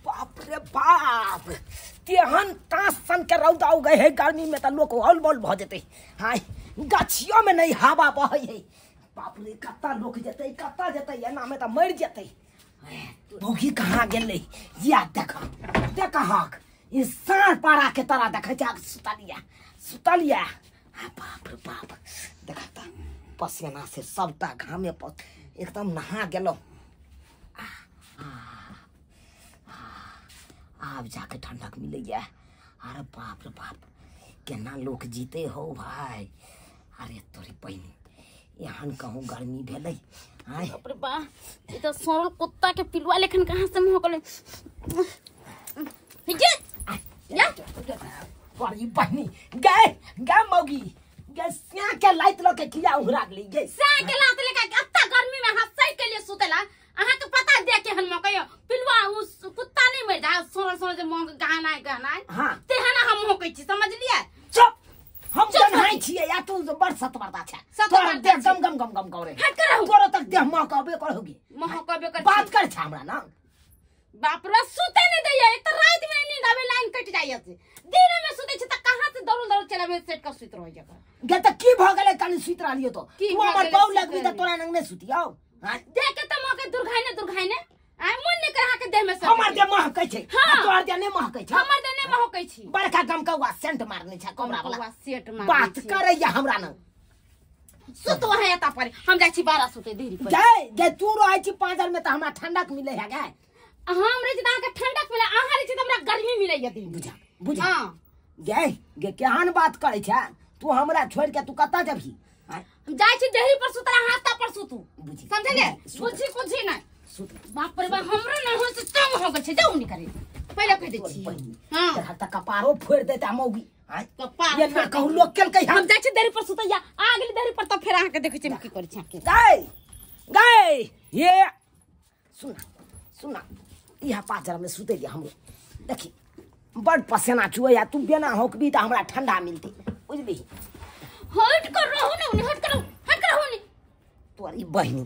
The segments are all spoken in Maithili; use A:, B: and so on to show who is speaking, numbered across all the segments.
A: बाप रे बाप, तेहन तास सन के रौदा उगै है गर्मी में त लोक हौल बौल भ जेतै। हाय गाछियो में नहीं हवा बहै है। बाप रे कत्ता लोक जेतै कत्ता जेतै, एना में त मरि जेतै। भौजी कहाँ गेलै? या देख देख हक ई साँढ़ पारा के तरह देखै छै। सुतलिया सुतलिया। बाप रे बाप, देख त पसीना से सबटा घामे पर एकदम नहा गेलहुँ। आब जाके ठंडक मिलैया। अरे बाप रे बाप, केना लोक जीते हो भाई। अरे तोरी बहिनी, एहन कहूँ गर्मी भेलै।
B: बाप रे बाप, ई त सड़ल कुत्ता के पिलुआ लेखन कहाँ से महकलै। ये या
A: बड़ी बहिनी गए गए मौगी गए, स्या के लाइत ल के किया उहरा गेली गए।
B: स्या के लात लेके अत्ता गर्मी में हंसै के लिए सुतेला। अहाँ के पता दे के हन मकयो पिलुआ उस कुत्ता नहीं मर जा, सोनल सोनल जे मोह गहना गहना। हां तेहन हम महकै छी, समझलियै?
A: चुप, हम गहनाइ छियै या तू बड़ सतवर्दा छै। तोरा देह गम गम गम गम करे।
B: हट कर रहू।
A: तोरो तक देह महकबे करहोगी।
B: महकबे कर
A: बात कर छ हमरा ना।
B: बाप रे सुते नहीं दैया, एक त रात में नींद आवे लाइन कट जाय छै। दिन में सुते छै त कहां से दौड़ दौड़ चलावे सेट का सुत रह जका
A: गे। त की भ गेलै कनी सुत रहलियो तो? तू हमर बाऊ लगबी त तोरा नंग नै सुतियौ।
B: हां देख के त महके दुर्घाइने दुर्घाइने आ मन नै कर के देह में सब।
A: हमर देह महकै छै।
B: हां
A: तोहर देह नै महकै छै।
B: हमर देह नै महकै छै।
A: बड़का गमकौआ सेंट मारने छै कमरा वाला।
B: सेंट मारने
A: बात करैया हमरा नंग।
B: सुत वहां एता पर हम जाइ छी बारा सुते देरी पर।
A: गए गे तू रहै छी पांजर में त हमरा ठंडक मिलै है गे।
B: हम रहे छी त अहाँ के ठंडक मिले, अहाँ रहे छी त हमरा गर्मी मिलै दिन।
A: बुझा बुझा।
B: हां
A: गे गे केहन बात करै छै तू? हमरा छोड़ के तू कतऽ जेबही?
B: हम जाइ छी देहरी पर सुतला, हाथ पर सुतू,
A: बुझी
B: समझलिए? बुझी बुझी नै
A: सुत।
B: बाप रे बाप, हमरो न हो से तंग हो गेल छै। जाउ नि करे पहिले कह दै छी।
A: हां देखा त कपारो फोड़ देता मौगी। हां
B: कपार
A: ये ना कहू लोक केलकै।
B: हम जाइ छी देहरी पर सुतैया, आ गेली देहरी पर त फेर अहाँ के देखै छी हम की करै छी अहाँ के।
A: गए गए ये सुना सुना, इहा पाजर में सुतै दिया हमरो। देखी बड़ पसेना चुअया, तू बिना होकबी त हमरा ठंडा मिलती, बुझली?
B: हट कर रहू ने, हट कर, हट कर रहू ने।
A: तोरी बहिनी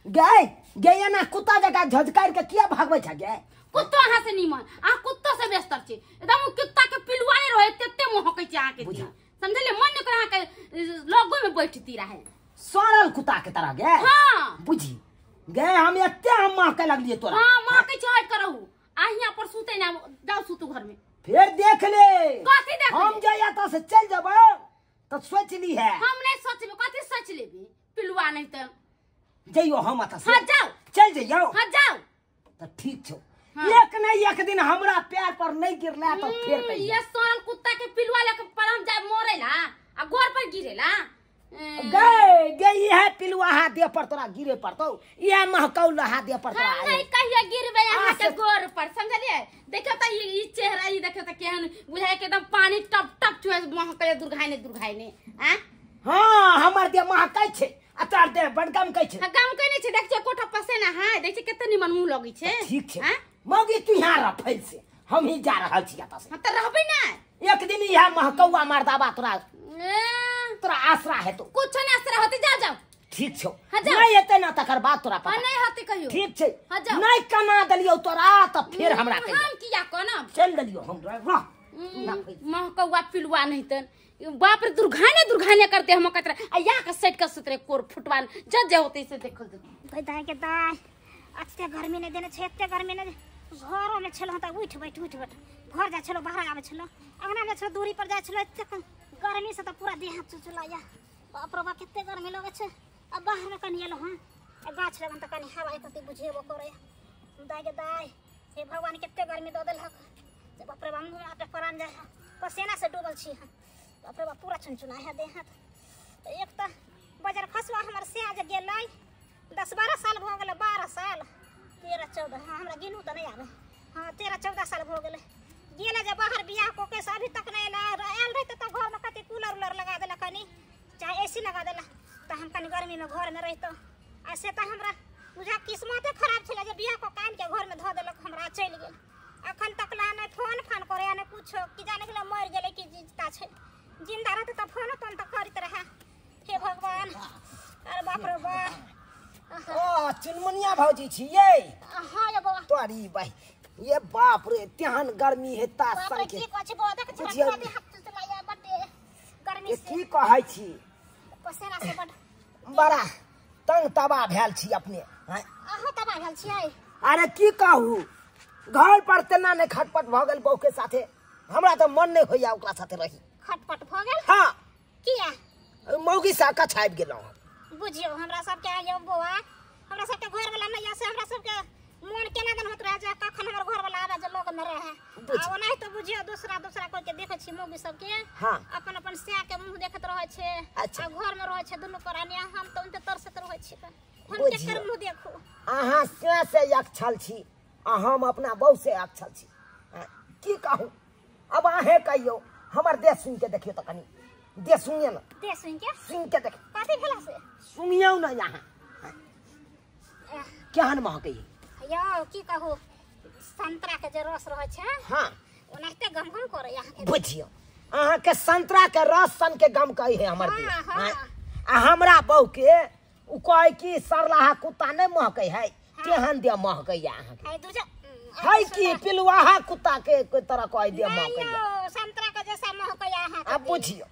A: गए गए ना कुत्ता जका झझकार के किया भागबै छ गे?
B: कुत्तो अहाँ से नीमन, अहाँ कुत्तो से बेस्तर छी। एकदम कुत्ता के पिलुआ नै रहे तेते महकै छै अहाँ के। समझलिए? मन नै कर अहाँ के लगो में बैठती रहे।
A: सड़ल कुत्ता के तरह गे।
B: हां
A: बुझी गए हम एते हम महके लगलिए तोरा।
B: हां महकै छै, हट कर रहू। आ हियां पर सुते ना जाउ सुतू घर में।
A: फिर देख ले
B: कथि देख
A: हम जाया त से चल जब त सोच ली है।
B: हम नहीं सोचबे, कथि सोच लेबी? पिलुआ नहीं त
A: जइयो हम त
B: हां जाओ
A: चल जइयो।
B: हां जाओ
A: त ठीक छौ। एक नहीं एक दिन हमरा पैर पर नहीं गिरला त फिर कहियो।
B: ये सोनल कुत्ता के पिलुआ लेके पर हम जाय मरेला आ गोर पर गिरेला।
A: गए गई है पिलुआ हाथ दे पर तोरा गिरे पड़तौ, इहे महकौल हाथ दे पर तोरा।
B: हम नहीं कहियो गिरबे अहाँ के गोर पर, समझलिए? देखियो त ई चेहरा, ई देखियो त केहन बुझाय के एकदम पानी टप टप चुए महकै दुर्घाइने दुर्घाइने। आ
A: हां हमर दे महकै छै आ तोर दे बड़ गमकै छै।
B: हां गमकै नै छै, देख छै कोठा पसेना। हां देख छै कते निमन मुंह लगै छै।
A: ठीक छै मौगी, तू यहाँ रह फैल से, हम ही जा रहल छी एतऽ से।
B: हां त रहबै नै
A: एक दिन इहे महकौआ मर्दाबा तोरा तोरा आसरा हेतौ।
B: कुछ नै आसरा होतै, जा जाओ।
A: ठीक छौ, नहीं हेतै ना तकर बाद तोरा पता
B: नहीं होतै कहियो।
A: ठीक छै, नहीं कना देलियौ तोरा त फेर हमरा कहियो।
B: हम किया कनब?
A: चल देलियौ हम रह।
B: महकौआ पिलुआ नहीं त बाप रे दुर्घाने दुर्घाने करते हम कतरा आ या के सेट के सुतरे कोर फुटवान जज जे होतै से देखल
C: जेतै। दाइ के दाइ एते गर्मी नै देने छै, एते गर्मी नै। घरो में छलहुँ त उठ बैठ उठ बैठ घर जाइ छलहुँ, बाहर आबै छलहुँ, अंगना में छलहुँ, दूरी पर जाइ छलहुँ। एते गर्मी से त पूरा देह हाथ चुचुलाया। बाप रे बाप कते गर्मी लगै छै। अब बाहर में कनी एलहुँ हँ, गाछ लगन त कनी हवा एकरती बुझेबो करे। दाइ के दाइ हे भगवान कते गर्मी दऽ देलक। बाप रे बाप मुँह आटे परान जाइ है, पसेना से डूबल छी हम। बाप रे बाप पूरा चुनचुना है देह हाथ। एक त बजर खसुआ हमर से जे गेलै 10-12 साल भऽ गेलै, 12 साल 13-14। हाँ हमरा गिनू तऽ नहि आबै। हाँ 13-14 साल भऽ गेलै गेलै जे बाहर बियाह कऽ के, से अभी तक नहि एलै। आयल रहतै तऽ घरमे कते कूलर उलर लगा देलक कनी, चाहे ए सी लगा देलक तऽ हम कनी गर्मीमे घरमे रहितहुँ। आ से तऽ हमरा बुझा किस्मते खराब छलै जे बियाह कऽ के आनिके घरमे धऽ देलक हमरा, चलि गेल। अखन तक ला नहि फोन फान करे नहि कुछो, कि जाने गेलै मरि गेलै कि जीता छै। जिंदा रहतै तऽ फोनो तोन तऽ करैत रहए। हे भगवान, अरे बाप रे बाप।
A: ओ चुनमुनिया भौजी छियै?
C: हाँ यो बौआ।
A: तोरी भाई ये बाप रे तेहन गर्मी है ता
C: बाप रे
A: के
C: की कहै छी बौआ देख छी पूरा देह हाथ चुचुलाइया बड गर्मी
A: ये
C: से
A: की कहै छी
C: पसेना से बड
A: बड़ा तंग तबाह भेल छी अपने।
C: अहाँ तबाह भेल छियै?
A: अरे की कहू घर पर तेना नहि खटपट भऽ गेल बहू के साथे हमरा तऽ मन नहि होइया ओकरा साथे रही।
C: खटपट भऽ गेल?
A: हाँ।
C: किया?
A: मौगी से अकछ आबि गेलहुँ।
C: बुझियौ हमरा सबके यौ बौआ हमरा सबके घर वाला नहि से हमरा सबके मन केना दन होत रहे जे कखन हमर घर वाला आबे जे लोग में रहे आ ओनाहि तो बुझियौ दूसरा दूसरा कोई के देखै छी मौगी सबके।
A: हाँ।
C: अपन अपन सैया के मुंह देखैत रहै छै।
A: अच्छा।
C: आ घर में रहै छै दुनू प्राणी हम तऽ उनते तरसैत रहै छी हम
A: बुझियौ।
C: केकर मुंह देखू?
A: अहाँ सैं से अक्षल छी आ हम अपना बहू से अक्षल छी। की कहू अब अहें कहियौ हमर देह सुनि के देखियौ तऽ कनी देह सुनिये न
C: देह सुनि के
A: सुनि के देख
C: कथी भेला से
A: सुनियौ न यहाँ केहन महकै
C: यौ की कहू संतरा के जे रस रहै छै।
A: हाँ।
C: ओनाहिते गम गम करै अहाँके।
A: बुझियौ अहाँके संतरा के रस सन के गम कहै है हमर देह।
C: हाँ, हाँ।
A: आ हमरा बहू के उ कहै कि सरलाहा कुत्ता नहि महकै है केहन देह महकै अहाँके
C: है दूजा
A: है कि पिलुआहा कुत्ता के कोई तरह कहै देह महकै
C: यौ संतरा के जैसा महकै अहाँके।
A: आ बुझियौ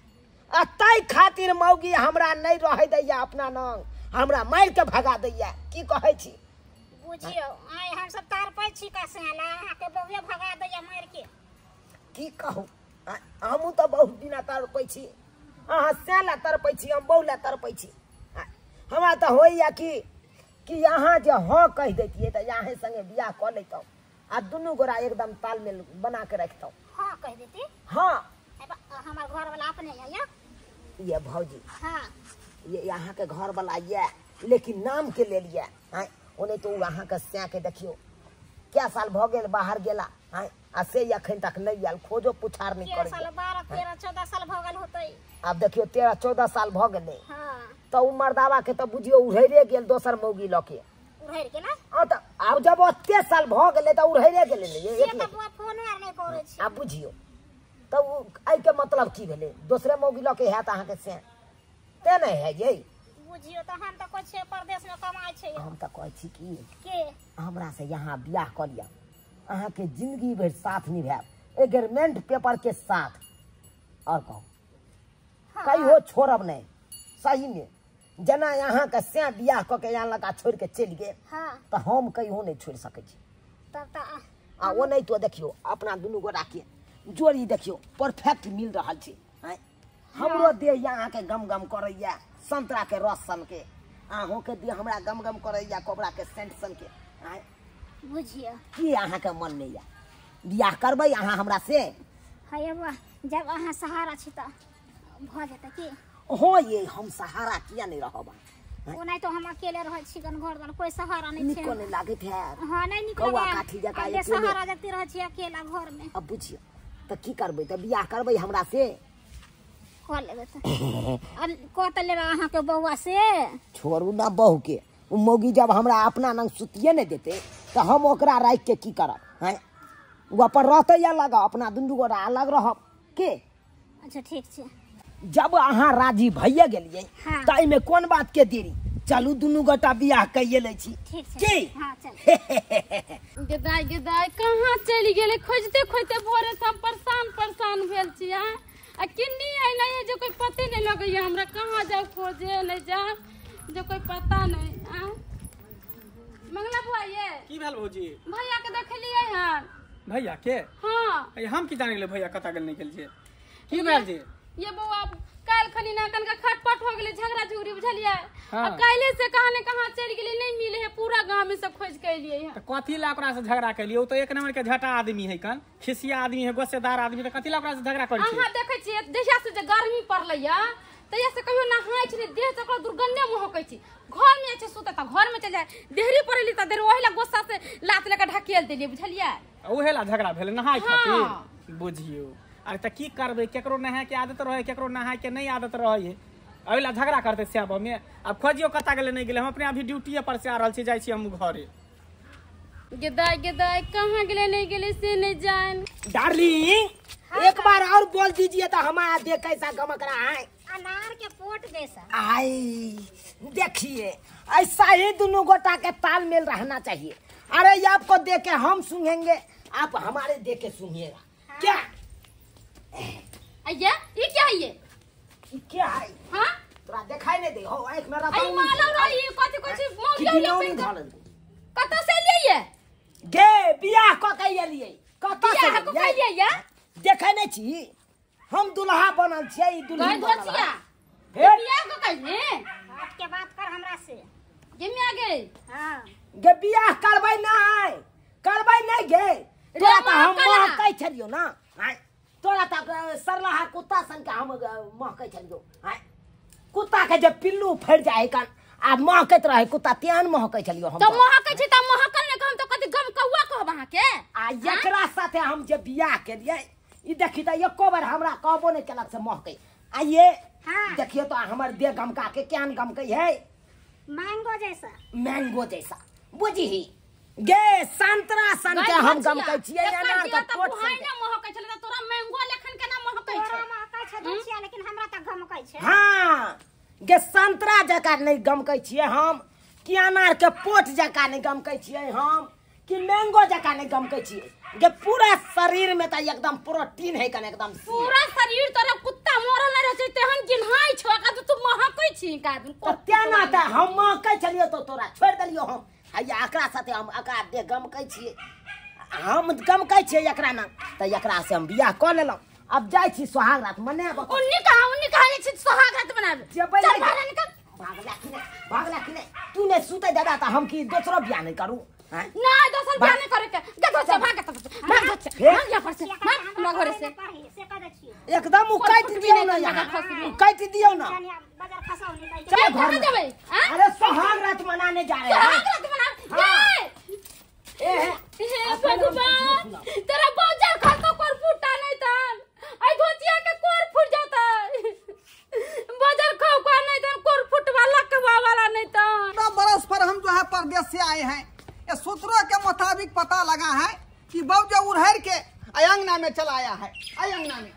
A: आ ताहि खातिर मौगी हमरा नहि रहै दैया अपना नंग हमरा मारि के भगा दैया की कहै छी?
C: बुझियौ आइ हम सब तार पै छी कसेला अहाँके बहुए भगा दैया मारि के।
A: की कहू हमहूँ तऽ बहुत दिना तड़पै छी अहाँ सएह लए तड़पै छी हम बहु लए तड़पै छी। हमरा तऽ होइया कि अहाँ जे हँ कहि दैतियै तऽ अहेँ संगे बियाह कऽ लैतहुँ आ दुनू गोरा एकदम तालमेल बना के रखितहुँ।
C: हँ कहि देती?
A: हाँ।
C: हमर घर वाला अपने है यौ?
A: ये भौजी।
C: हाँ।
A: ये अहाँके घर वाला ये लेकिन नाम के लेल ये ओने तो अहाँके सैं के देखियौ कै साल भऽ गेल बाहर गेला आ से अखन तक नहि आयल खोजो पुछार नहि
C: साल
A: करैया।
C: 12 13 14 साल भऽ गेल होतै।
A: आब देखियौ 13 14 साल भऽ गेलै।
C: हाँ।
A: तऽ उ मर्दावा के तऽ बुझियौ उड़ैरे गेल दोसर मौगी लऽ के।
C: उड़ैर गेला?
A: हाँ तऽ आब जब ओते साल भऽ गेलै तऽ उड़ैरे गेलै ने
C: से तऽ बौआ फोनो आर नहि करै छै।
A: आब बुझियौ तऽ उ एहिके मतलब की भेलै दोसरे मौगी लऽ के हैत अहाँके सैं तें नहि है यै।
C: बुझियौ तऽ हम तऽ कहै छियै परदेश में कमाइ छै।
A: हम तऽ कहै छी कि
C: के
A: हमरा से यहाँ बियाह कऽ लिअ अहाँके जिंदगी भरि साथ निभायब एग्रीमेंट पेपर के साथ। और कहू कहियो छोड़ब नहि सही में जेना अहाँके सैं बियाह कऽ के यहाँ लगा छोड़ि के चलि गेल।
C: हाँ।
A: तऽ हम कहियो नहि छोड़ि सकै छी।
C: तब तऽ
A: आ ओ नहि तो देखियौ अपना दुनू गोटा के जोड़ी देखियौ परफेक्ट मिल रहल छै। हमरो देह अहाँके गम गम करैया संतरा के रस सन के अहूँके देह हमरा गम गम करैया कोबरा के सेंट सन के।
C: बुझियौ
A: की अहाँके मन नहि यऽ बियाह करबै अहाँ हमरा से?
C: है बौआ जब अहाँ सहारा छी तऽ भऽ जेतै की?
A: हो ये हम सहारा किया नहि रहब?
C: ओनाहि तो हम अकेले रहै छी गन घर गन कोई सहारा नहि छै।
A: नीको नहि लागैत हैत।
C: हाँ नहि नीक
A: कौआ
C: लगैया।
A: काठी जकाँ
C: अकेले
A: अकेले।
C: सहारा जगती रहै छी अकेला घर में।
A: अब बुझियौ तऽ की करबै तऽ बियाह करबै हमरा से?
C: कऽ लेबै तऽ कऽ तऽ लेबै अहाँके बौआ से।
A: छोड़ू ना बहू के उ मौगी जब हमरा अपना नंग सुतिए नहि देतै तऽ हम ओकरा राखि के की करब? हैं ओ अपन रहतै अलग अपना दुनू गोटा अलग रहब के?
C: अच्छा ठीक छै।
A: जब अहाँ राजी भइए गेलियै
C: हाँ।
A: तऽ एहिमे कोन बात के देरी चलू दुनू गोटा बियाह कइए लै छी।
C: ठीक छै।
A: की?
C: हाँ चल।
B: गेदाय गेदाय कहाँ चलि गेलै खोजते खोजते भोरे से हम परेशान परेशान भेल छी। आ किन्नी आइ नहि जे कोई पते नहि लगैया हमरा कहाँ जाउ खोजे नहि जाउ जे कोई पता नहीं। आ मंगला बुआ ये
D: की भेल भौजी?
B: भैया के देखलियै हन?
D: भैया के?
B: हाँ।
D: हम की जाने गेलै भैया कतऽ गेल नहि गेल जे की भेल जे?
B: ये बौआ काल्हि खनी ना कनका खटपट हो गेलै झगड़ा झुगड़ी बुझलियै।
D: हाँ।
B: आ काल्हि से कहाँ ने कहाँ चलि गेलै नहीं मिले है पूरा गांव में सब खोज के एलियै हन।
D: तऽ कथी ला ओकरा से झगड़ा केलियै? ओ तऽ एक नंबर के झटा आदमी है कन खिसिया आदमी है गुस्सेदार आदमी तऽ कथी ला ओकरा से झगड़ा करै छी?
B: अहाँ देखै छियै जहिया से जे गर्मी पड़लै या तहिया से कहियो नहाय छै ने देह से ओकरा दुर्गंधे महकै छै। घर में जाइ छै सुतै तऽ घर में चलि जाइ देहरी पर एली तऽ देर ओहि ला गुस्सा से लात लऽ के ढकेल देलियै बुझलियै।
D: ओहे ला झगड़ा भेलै नहाय खातिर? बुझियौ अरे तऽ की करबै केकरो नहाय के आदत रहै केकरो नहाय के नहि आदत रहै एहि ला झगड़ा करतै सएह में। आब खोजियौ कतऽ गेलै नहि गेलै हम अपने अभी ड्यूटीए पर से आ रहल छी जाइ छी हम घरे।
B: गेदाय गेदाय कहाँ गेलै नहीं गेलै से नहीं जान।
A: डार्लिंग एक बार और बोल दीजिए तो हमारा देह कैसा गमक रहा है।
C: अनार के पोट जैसा।
A: आई देखिए ऐसा ही दोनों गोटा के तालमेल रहना चाहिए। अरे आपको देख के हम सूंघेंगे आप हमारे देख के सुनिएगा। क्या
B: अय्या ये क्या है? ये
A: क्या है?
B: हां
A: तोरा देखाई नहीं दे हो आंख में
B: आई मालव रही कथि कथि मौगिया ले कत से लिए
A: गे बियाह क के एलियै कत से
B: बियाह क के एलियै?
A: देखै नहीं छी हम दुल्हा बनल छियै, ई दुल्हन बनल
B: है। बियाह क के
C: बात के बात कर हमरा से
B: गे में आ गए।
C: हां
A: गे बियाह करबै नहीं, करबै नहीं गे। तोरा त हम महकै छलियो ना, तोरा त सरलाहा कुत्ता सन के हम महकै छलियो। कुत्ता के जब पिल्लू फड़ जाए कन आ महकैत रहे कुत्ता तेहन महकै छलियो हम।
B: त महकै छै त महकल ने कहम त कथि गम कौआ कहब अहाँ के।
A: आ एकरा साथे हम जे बियाह केलियै ई देखी त एको बार हमरा कहबो नहीं केलक से महकै। आ ये देखियो तो हमर देह गमका के केहन गमकै है,
C: मैंगो जैसा,
A: मैंगो जैसा बुझही गे संतरा सन के हम गमकै छियै। अनार के पोट सन
B: के महकै छलै त तोरा मैंगो लेखन केना महकै छै?
C: तोरा महकै छै दुचिया, लेकिन हमरा त गमकै छै।
A: हां गे संतरा जका नहीं गमकै छियै हम, कि अनार के पोट जका नहीं गमकै छियै हम, कि मैंगो जका नहीं गमकै छियै गे। पूरा शरीर में त एकदम प्रोटीन है कन, एकदम
B: पूरा शरीर तोरा कुत्ता मरल नहीं रहै छै तेहन गिन्हाइ छौ का तू महकै छी का
A: त तेना त हम महकै छलियै तो तोरा छोड़ देलियो हम। हैया एकरा साथे हम एकरा देह गमकै छियै, हम गमकै छियै एकरा ना त एकरा से हम बियाह क लेलहुँ। अब जाइ छी सोहाग रात मनाब।
B: उन्नी कहाँ जाइ छी सोहाग रात मनाबे? चल भागला निकल,
A: भागला कि नहीं, भागला कि नहीं? तू नहीं सुतै दादा त हम की दोसरो बियाह नहीं करू?
B: नहीं दोसर बियाह नहीं करे के गधो से भाग त भाग भाग यहाँ पर से भाग हमरा घरे से
C: से कह दै छी
A: एकदम उ काटि दियौ ना, यहाँ काटि दियौ ना,
C: बाजार खसाउ नहीं।
A: चल घर
B: कहाँ जेबै?
A: अरे सोहाग रात मनाने जा रहे हैं,
B: सोहाग रात मनाबे।
A: ए
B: हे भगवान तेरा बाजार खतो कोर फूटा नहीं तन आई धोतिया के कोर फूट जाता बाजार खाओ का नहीं तन कोर फूट वाला कवा वाला नहीं तन।
E: 14 बरस पर हम जो है परदेश से आए हैं, ये सूत्रों के मुताबिक पता लगा है कि बहू जो उड़हर के अंगना में चला आया है। अंगना में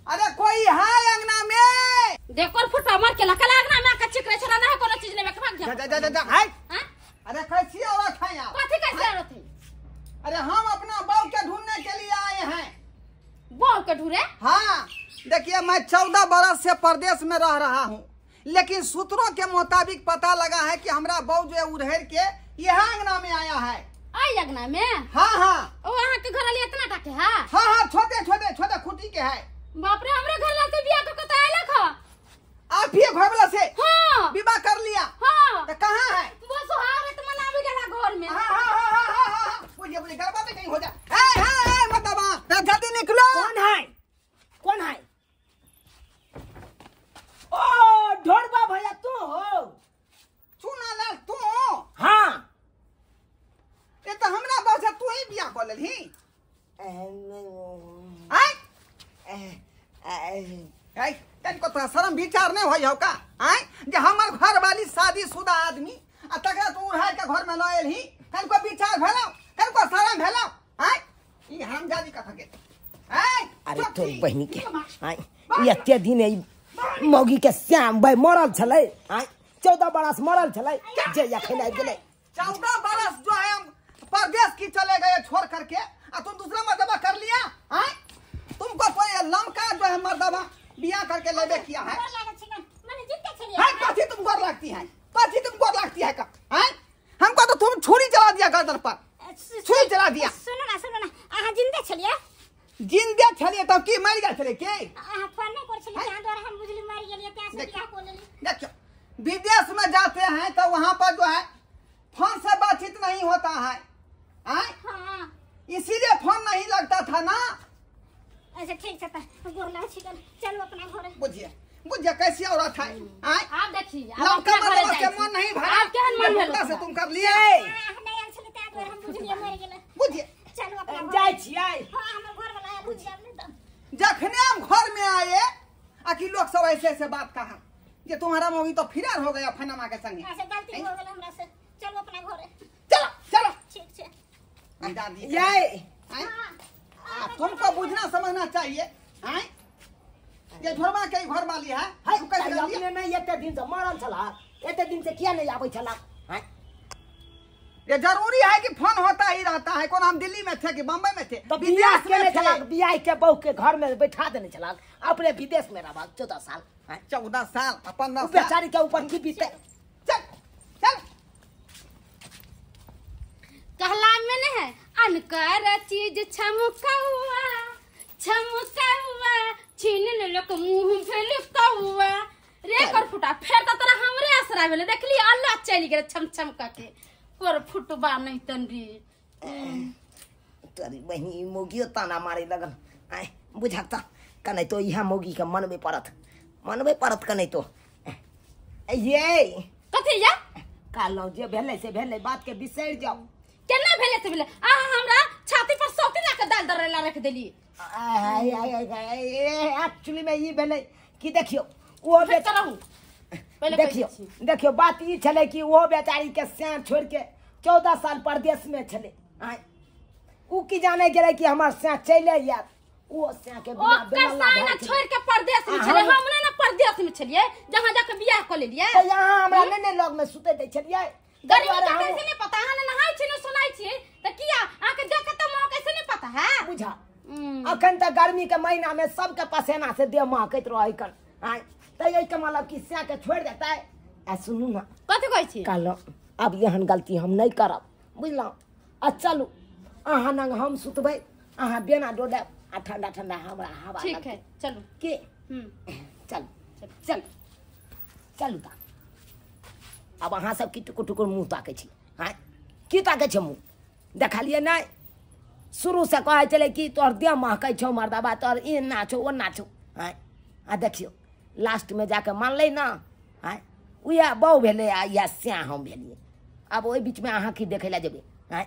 E: अरे कोई है अंगना में?
B: देखो फुटवा मार के लकला अंगना में आके चिकरे छला ना है कोनो चीज लेवे के भाग जा
E: जा जा जा है। अरे कैसी औरत है आप?
B: कथि कैसे औरत है?
E: अरे हम अपना बहू के ढूंढने के लिए आए हैं।
B: बहू के ढूंढे?
E: हाँ देखिए मैं 14 बरस से परदेश में रह रहा हूँ, लेकिन सूत्रों के मुताबिक पता लगा है कि हमरा बहू जो है उड़हर के यह अंगना में आया है।
B: आई अंगना में?
E: हाँ हाँ।
B: ओ अहाँ के घर वाली इतना टाके है?
E: हाँ हाँ छोटे छोटे छोटे खुटी के है।
B: बाप रे हमरे घर वाला से बियाह क कत आयल ख?
E: आप ही घर वाला से?
B: हाँ।
E: विवाह कर लिया?
B: हाँ।
E: तो कहाँ है
B: वो? सोहाग रात मनावे गेला घर में।
E: हाँ हाँ हाँ हाँ हाँ हाँ बुझिए बुझिए गरबा में कहीं हो जा। ए ए ए मत दबा, जल्दी निकलो।
A: कौन है? कौन है? ओ ढोरबा भैया तू हो?
E: चुना लाल तू हो?
A: हाँ।
E: ये तो हमरा बहू से तू ही बियाह कर लेलही। आय आय तनको तोरा शर्म विचार नहीं होय हो का? आय जे हमर घर वाली शादीशुदा आदमी आ तकरा तू उड़ाय के घर में ल एलही, तनको विचार भेलौ, तनको शर्म भेलौ? आय ई हरामजादी कथा के। आय
A: अरे तोरी बहिनी के आय ई एते दिन ई मौगी के श्याम भाई मरल छलै, आय 14 बरस मरल छलै जे अखन आबि गेलै।
E: 14 बरस जो है हम परदेश की चले गए छोड़ करके आ तुम दूसरा मर्दबा कर लिया। आय तुमको तो ये लमका जो है मर्दबा बियाह करके लेबे किया है। है कथी तुम गोर लगती है? कथी तुम गोर लगती है का? आय हमको तो तुम छुरी चला दिया गर्दन पर, छुरी चला दिया।
C: सुनो ना सुनो ना, अहाँ जिंदे छलिए?
E: जिंदे छलिए तो की मर गेल छलिए के?
C: अहाँ फोन नहीं कर छलिए तहाँ द्वारा हम बुझली मर गेलिए तहाँ से बियाह कर लेली।
E: देखियो विदेश में जाते हैं तो वहाँ पर जो है फोन से बातचीत नहीं होता है। आय
C: हाँ
E: इसीलिए फोन नहीं लगता था ना।
C: अच्छा ठीक है गोर लागै छी, चलो अपना घर।
E: बुझिए बुझिए कैसी औरत है। आय
B: आप देखिए
E: लमका मर्दबा के मन नहीं भरा,
B: आप केहन मन भेल
E: से तुम कर लिए?
C: नहीं आयल छलै तहाँ द्वारा हम बुझलिए मर गेलै।
E: बुझिए
C: चलो अपना घर
A: जाइ छियै।
C: हां हमर घर वाला आयल बुझिए नहीं त
E: जखने हम घर में आए आखिर लोग सब ऐसे ऐसे बात कहा ये तुम्हारा मौगी तो फिरार हो गया फनमा के संगे।
C: अच्छा गलती हो गेल हमरा से, चलो अपना घर।
E: चलो चलो
C: ठीक छै।
A: ये
E: तुमको बुझना समझना चाहिए। हैं ये झोरबा के घर वाली है,
A: है अपने नहीं एते दिन से मरल छला, एते दिन से किया नहीं आबै छला? हैं
E: ये जरूरी है कि फोन होता ही रहता है। कौन हम दिल्ली में थे कि बम्बई में थे?
A: तो विदेश में नहीं चला, बियाह के बहू के घर में बैठा देने चला, अपने विदेश में रहा 14 साल।
E: 14 साल 15 साल
A: बेचारी के ऊपर की बीते।
E: चल चल
B: कहला में न है अनकर चीज छमकौआ छमकौआ छीन लेलक मुंह भेल कौआ रे कर फुटा। फेर त तोरा हमरे असरा भेले देखली अल्लाह चलि गेल छम छम कके कर फुटबा नहीं तन रे।
A: तोरी बहिनी मोगियो ताना मारे लगल। आय बुझाता कने तो इहा मोगी के मन में पड़त, मन में पड़त कने तो ये
B: कथी या
A: कहलौ जे भेलै से भेलै, बात के बिसरि जाओ।
B: केना भेलै से भेलै? अहाँ हमरा छाती पर सौती ला के दाल दरेला रख देली।
A: एक्चुअली में ई भेलै कि देखियो वो बेचारा देखियो देखियो बात ई छलै कि वो बेचारी के स्याह छोड़ के 14 साल परदेश में छलै। आय उ की जाने गेलै कि हमर स्याह चले आयत, वो स्याह के बिना
B: बेला छोड़ के परदेश में छलै। हम ने ना परदेश में छलियै जहां जाके बियाह क लेलियै।
A: त यहां हमरा ने ने लग में सुते दै छलियै।
B: गर्मी के कैसे नहीं पता? अहाँ ने नहाय छी ने सुनाय छी त किया अहाँ के देख के त मोह कैसे नहीं पता है?
A: बुझा अखन त गर्मी के महीना में सबके पसेना से देह महकैत रहै कन। आय त एहि के मतलब कि स्याह के छोड़ देतै। आ सुनू ना
B: कथी कहै छी?
A: कहलहुँ अब एहन गलती हम नहीं करब बुझलहुँ। आ चलू अहाँ नंग हम सुतबै, अहाँ बेना डोलायब आ ठंडा ठंडा हमरा हवा।
B: ठीक है चलू
A: के चलू चल चलू ता। अब अहाँ सब की टुकुर टुकुर मुँह ताकै छी? आँय की ताकै छै मुँह? देखलियै नहि शुरू से कहै छलै कि तोहर देह महकै छौ मर्दाबा, तोहर एना छौ ओना छौ। आँय आ देखियौ लास्ट में जाके मानलै ना। आँय उएह बहु भेलै आ इएह स्याह हम भेलियै। आब ओहि बीचमे अहाँ की देखै लए जेबै? आँय।